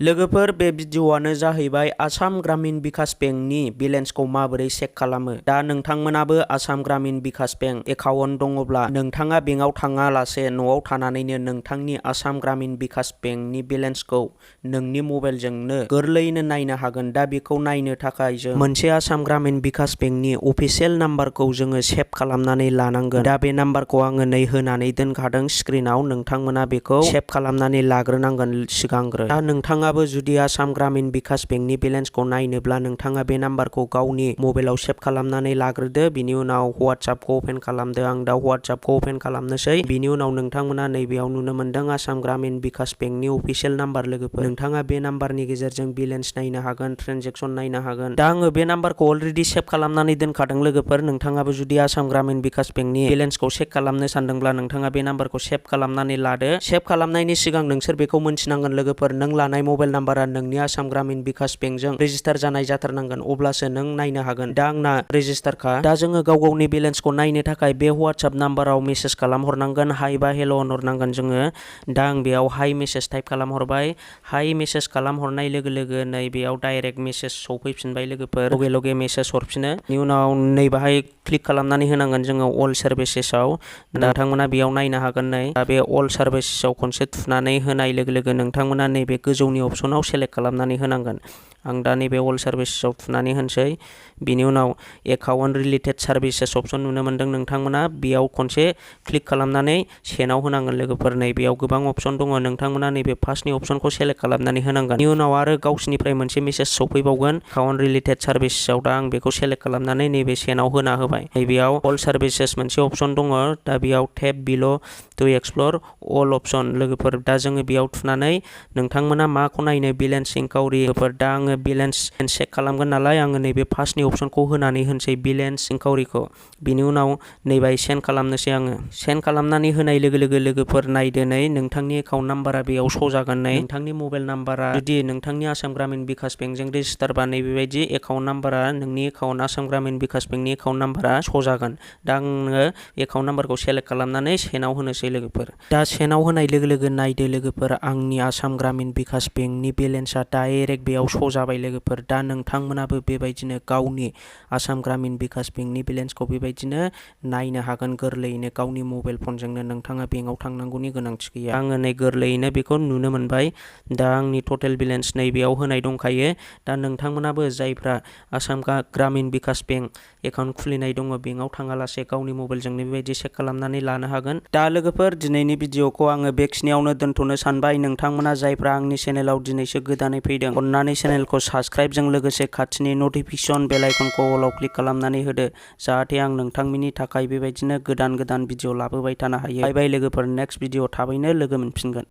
लोगोफोर बे भिडिअआनो जाहैबाय आसाम ग्रामीण विकास बेंकनि बेलेन्सखौ माबोरै चेक खालामो। दा नोंथांमोनाबो आसाम ग्रामीण विकास बेंक एकाउन्ट दङब्ला नोंथाङा बेंकआव थाङालासे न'आव थानानैनो नोंथांनि आसाम ग्रामीण विकास बेंकनि बेलेन्सखौ नोंनि मबाइलजोंनो गोरलैयैनो नायनो हागोन। दा बेखौ नायनो थाखाय जों मोनसे आसाम ग्रामीण विकास बेंकनि अफिसियेल नाम्बारखौ जोङो सेभ खालामनानै लानांगोन। दा बे नाम्बारखौ आङो नै होनानै दोनखादों स्क्रिनाव, नोंथांमोना बेखौ सेभ खालामनानै लाग्रोनांगोन सिगांग्रो। दा नोंथाङाबो जुदि आसाम ग्रामीण विकास बेंकनि बेलेन्सखौ नायनोब्ला नोंथाङा बे नाम्बारखौ गावनि मबाइलाव सेभ खालामनानै लाग्रोदो। बिनि उनाव WhatsAppखौ अपेन खालामदो। आं दा WhatsAppखौ अपेन खालामनोसै। बिनि उनाव नोंथांमोना नैबेयाव नुनो मोनदों आसाम ग्रामीण विकास बेंकनि अफिसियेल नाम्बार। लोगोफोर नोंथाङा बे नाम्बारनि गेजेरजों बेलेन्स नायनो हागोन, ट्रेनजेक्सन नायनो हागोन। दा आङो बे नाम्बारखौ अलरेडि सेभ खालामनानै दोनखादों। लोगोफोर नोंथाङाबो जुदि आसाम ग्रामीण विकास बेंकनि बेलेन्सखौ चेक खालामनो सानदोंब्ला नोंथाङा बे नाम्बारखौ सेभ खालामनानै लादो। सेभ खालामनायनि सिगां नोंसोर बेखौ मोनथिनांगोन लोगोफोर, नों लानाय मबाइल नाम्बारा नोंनि आसाम ग्रामीण विकास बेंकजों रेजिस्टार जानाय जाथारनांगोन, अब्लासो नों नायनो हागोन। दा आंना रेजिस्टारखा। दा जोङो गाव गावनि बेलेन्सखौ नायनो थाखाय बे WhatsApp नाम्बाराव मेसेज खालामहरनांगोन, हाय बा हेल' होनहरनांगोन जोङो। दा आं बेयाव hi message type खालामहरबाय। Hi message खालामहरनाय लोगो लोगो नै बेयाव डाइरेक्ट मेसेज सौफैफिनबाय लोगोफोर, लगे लगे मेसेज हरफिनो। बेनि उनाव नै बाहाय क्लिक खालामनानै होनांगोन जोङो अल सार्भिसेसआव। नोंथांमोना बेयाव नायनो हागोन। नै दा बे अल सार्भिसेसआव खनसे थुनानै होनाय लोगो लोगो नोंथांमोना नैबे गोजौनि अपसनाव सेलेक्ट खालामनानै होनांगोन। आं दा नैबे अल सार्भिसेसआव थुनानै होनोसै। बिनि उनाव एकाउन्ट रिलेटेड सार्भिसेस अपसन नुनो मोनदों नोंथांमोना, बेयाव खनसे क्लिक खालामनानै सेनाव होनांगोन लोगोफोर। नै बेयाव गोबां अपसन दङ, नोंथांमोना नैबे फार्स्टनि अपसनखौ सेलेक्ट खालामनानै होनांगोन। बेनि उनाव आरो गावसिनिफ्राय मोनसे मेसेज सौफैबावगोन एकाउन्ट रिलेटेड सार्भिसेसआव। दा आं बेखौ सेलेक्ट खालामनानै नैबे सेनाव होना होबाय। नैबेयाव अल सार्भिसेस मोनसे अपसन दङ। दा बेयाव टेप बिल' टु एक्सप्लर अल अपसन लोगोफोर। दा जोङो बेयाव थुनानै नोंथांमोना माखौ नायनो बेलेन्स इंकाउरि लोगोफोर। दा आङो बेलेन्स चेक खालामगोन नालाय आङो नैबे फार्स्टनि अपसनखौ होनानै होनोसै बेलेन्स इंकाउरिखौ। बिनि उनाव नैबाय सेन्ड खालामनोसै आङो। सेन्ड खालामनानै होनाय लोगो लोगो लोगोफोर नायदो, नै नोंथांनि एकाउन्ट नाम्बारा बेयाव श' जागोन। नै नोंथांनि मबाइल नाम्बारा जुदि नोंथांनि आसाम ग्रामीण विकास बेंकजों रेजिस्टारबा नैबेबायदि एकाउन्ट नाम्बारा नोंनि एकाउन्ट आसाम ग्रामीण विकास बेंकनि एकाउन्ट नाम्बारा श' जागोन। दा आङो एकाउन्ट नाम्बारखौ सेलेक्ट खालामनानै सेनाव होनोसै लोगोफोर। दा सेनाव होनाय लोगो लोगो नायदो लोगोफोर, आंनि आसाम ग्रामीण विकास बेंकनि बेलेन्सा डाइरेक्ट बेयाव श' जाबाय लोगोफोर। दा नोंथांमोनाबो बेबायदिनो गावनि आसाम ग्रामीण विकास बेंकनि बेलेन्सखौ बेबायदिनो नायनो हागोन गोरलैयैनो गावनि मबाइल फनजोंनो। नोंथाङा बेंकआव थांनांगौनि गोनांथि गैया। आङो नै गोरलैयैनो बेखौ नुनो मोनबाय। दा आंनि टटेल बेलेन्स नैबेयाव होनाय दंखायो। दा नोंथांमोनाबो जायफ्रा आसाम ग्रामीण विकास बेंक एकाउन्ट खुलिनाय दङ, बेंकआव थाङालासे गावनि मबाइलजोंनो बेबायदि चेक खालामनानै लानो हागोन। दा लोगोफोर दिनैनि भिडिअखौ आङो बेखिनियावनो दोनथ'नो सानबाय। नोंथांमोना जायफ्रा आंनि चेनेलाव दिनैसो गोदानै फैदों, अन्नानै चेनेलखौ साबस्क्राइबजों लोगोसे खाथिनि नटिफिकेसन बेल आइकनखौ अलाव क्लिक खालामनानै होदो, जाहाथे आं नोंथांमोननि थाखाय बेबायदिनो गोदान गोदान भिडिअ लाबोबाय थानो हायो। बाय बाय लोगोफोर, नेक्स्ट भिडिअ थाबैनो लोगो मोनफिनगोन।